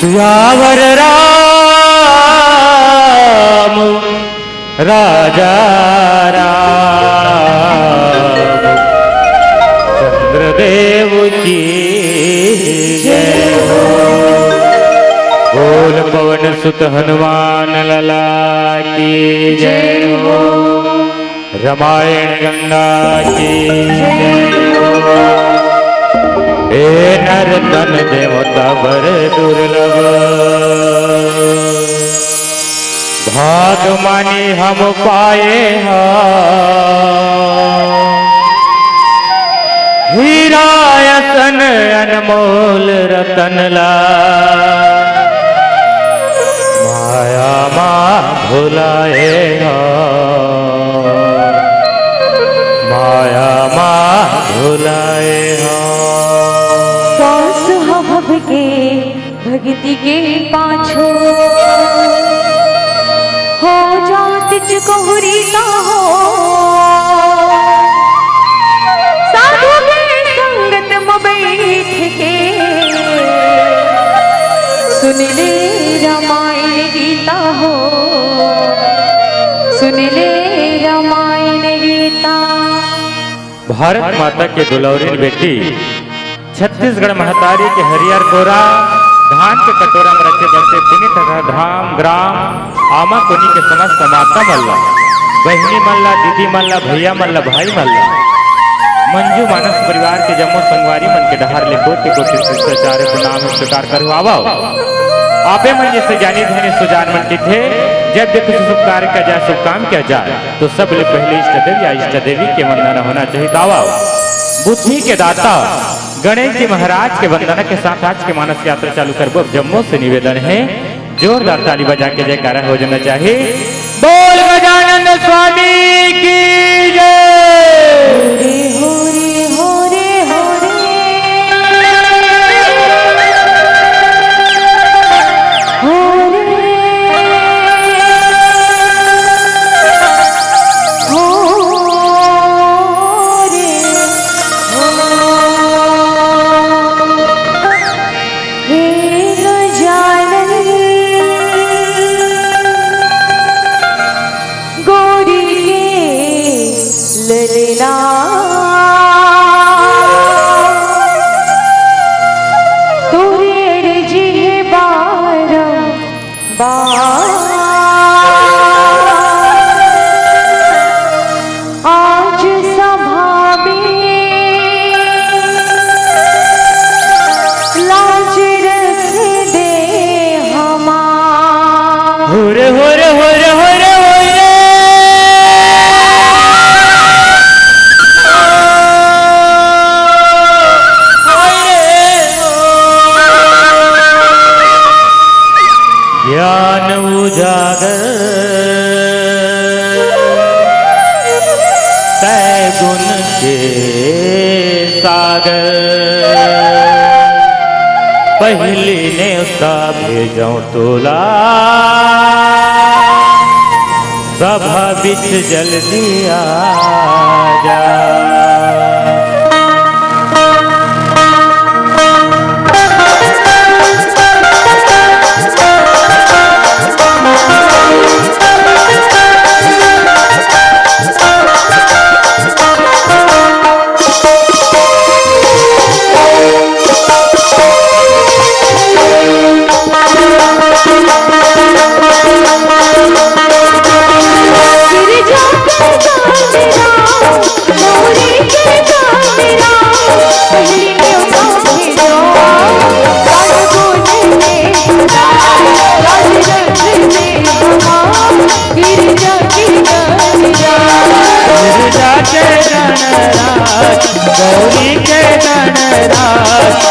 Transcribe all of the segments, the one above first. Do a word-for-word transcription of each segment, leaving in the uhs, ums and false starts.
सियावर राम राजा राम चंद्रदेव की जय हो। बोल पवन सुत हनुमान लला की जय हो। रामायण गंगा की जय हो। ए नर तन देवता बर दुर्लभ, भाग मानी हम पाए हा। हीरा असन अनमोल रतन ला, माया मा भुलाए हा, माया मा भुलाए हा। सास हब के भक्ति के पाछू हो जात चकोहरी ता हो। साधु के संगत म बैठ के सुन ले रामायण गीता हो, सुन ले रामायण गीता। भारत माता के दुलौरिन बेटी, छत्तीसगढ़ महतारी के हरियर कोरा, धान के कटोरा में रचे बसे तिनी तथा धाम, ग्राम, आमा कोनी के समस्त माता मन ला, बहिनी मन ला, दीदी मन ला, भैया मन ला, भाई मन ला, मंजू मानस परिवार के जम्मो संगवारी मन के डहार ले कोटि कोटि शिष्टाचार प्रणाम स्वीकार करवावव। आपे मन जैसे ज्ञानी धनी सुजान मन किथे, जब भी कुछ शुभ कार्य का जाए, शुभ काम किया जाए, तो सबले पहले इष्ट देव या इष्ट देवी के वंदना होना चाहिए। तो आवा, बुद्धि के दाता गणेश जी महाराज के वंदना के साथ आज के मानस यात्रा चालू करबो। अब जम्मो से निवेदन है, जोरदार ताली बजा के जयकारा हो जाना चाहिए। बोल गजानन स्वामी की जय। गोरी के ललना तोरे अर्जी हे बारंबार। आज सभा में लाज रख दे हमार। होरे, होरे, होरे, होरे, होरे। ज्ञान उजागर तै गुण के सागर। पहली नेवता भेजौं तोला, सभा बिच जल्दी आ जा। गिरजा के गणराज, गौरी के गणराज,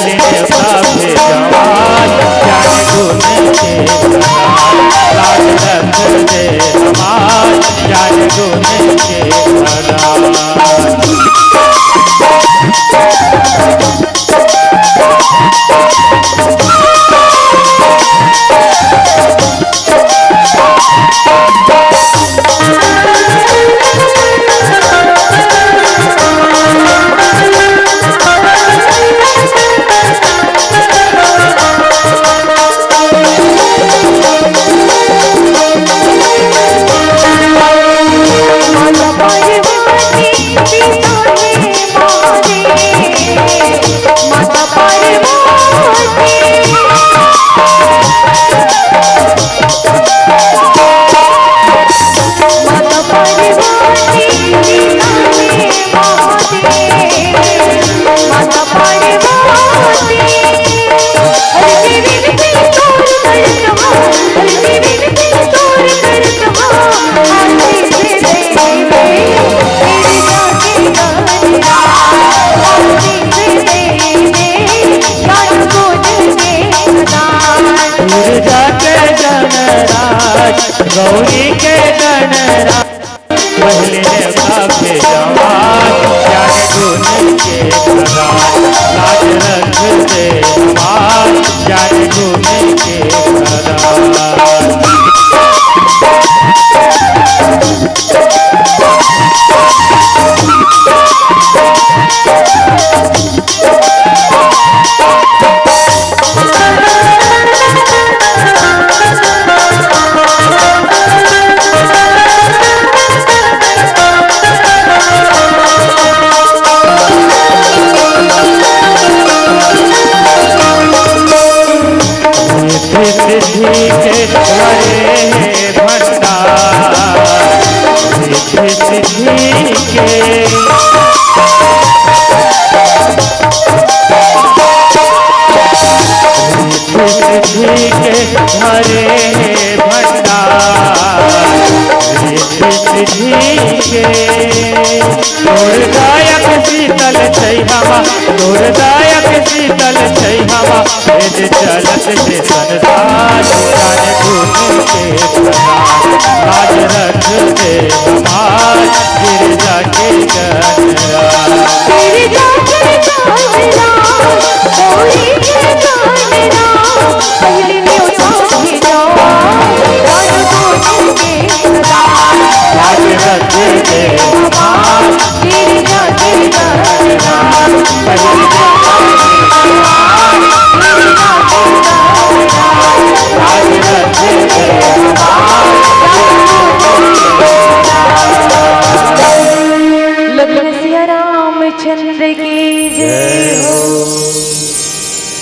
मिले बाबे जवान, ज्ञान गुण के प्रधान, राज रत्न दे हमार, ज्ञान गुण के प्रधान। भरे भंडार रिद्धि सिद्धि के। रिद्धि सिद्धि के भरे भंडार रिद्धि सिद्धि के। तोर दया के शीतल छइहावा, तोर दया के शीतल छइहावा, ए जे चलत हे संसार, जाने दुख के प्रहार। लाज रख दे हमार, गिरजा के गणराज। गिरजा के गणराज, कोई के गणराज, पहले न्योता भेजा, जाने दुख के प्रहार। लाज रख दे हमार, लखन सिया रामचंद्र की जय।